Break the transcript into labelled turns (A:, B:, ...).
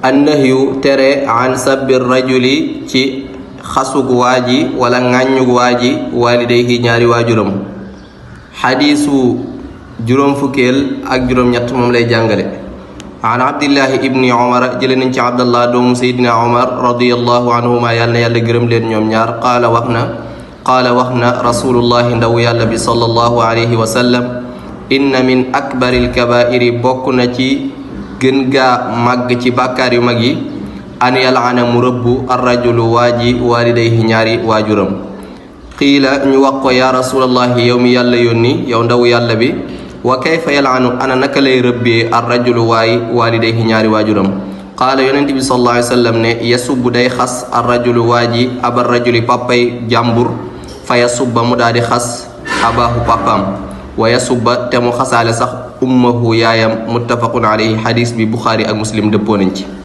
A: annahyu tere an sabbi rajuli ci xasug waaji wala ŋàññug waaji walidayhi ñaari waajuram. xadiisu juróom fukkeel ak juróom ñett moom lay jàngale. an abdillahi ibni omar jële nañ ci abdallah doomu seydina omar radiyallahu anhuma yàlla na yàlla gërëm leen ñoom ñaar qaala wax na rasulullahi ndaw yàlla bi sallallahu alayhi wa sallam inna min akbaril kabairi bokk na ci gën gaa màgg ci bàkkaar yu mag yi an yal'ana mu rëbbu arrajulu waaji walidayhi ñaari waajuram. qiila ñu wax ko yaa rasulallahi yow mi yàlla yónni yow ndaw yàlla bi wa kayfa yal'anu ana naka lay rëbbee arrajulu walidayhi ñaari waajuram. qaala yonent bi sallallahu alayhi wa sallam ne yasubbu day xas arrajulu waaji aba rajuli papay jàmbur fa yasubba mu daal di xas abaahu papaam wa yasubba te mu xasaale sax ummahu yaayam muttafaqun alayhi xadis bi buxaari ak muslim dëppoo nañ ci.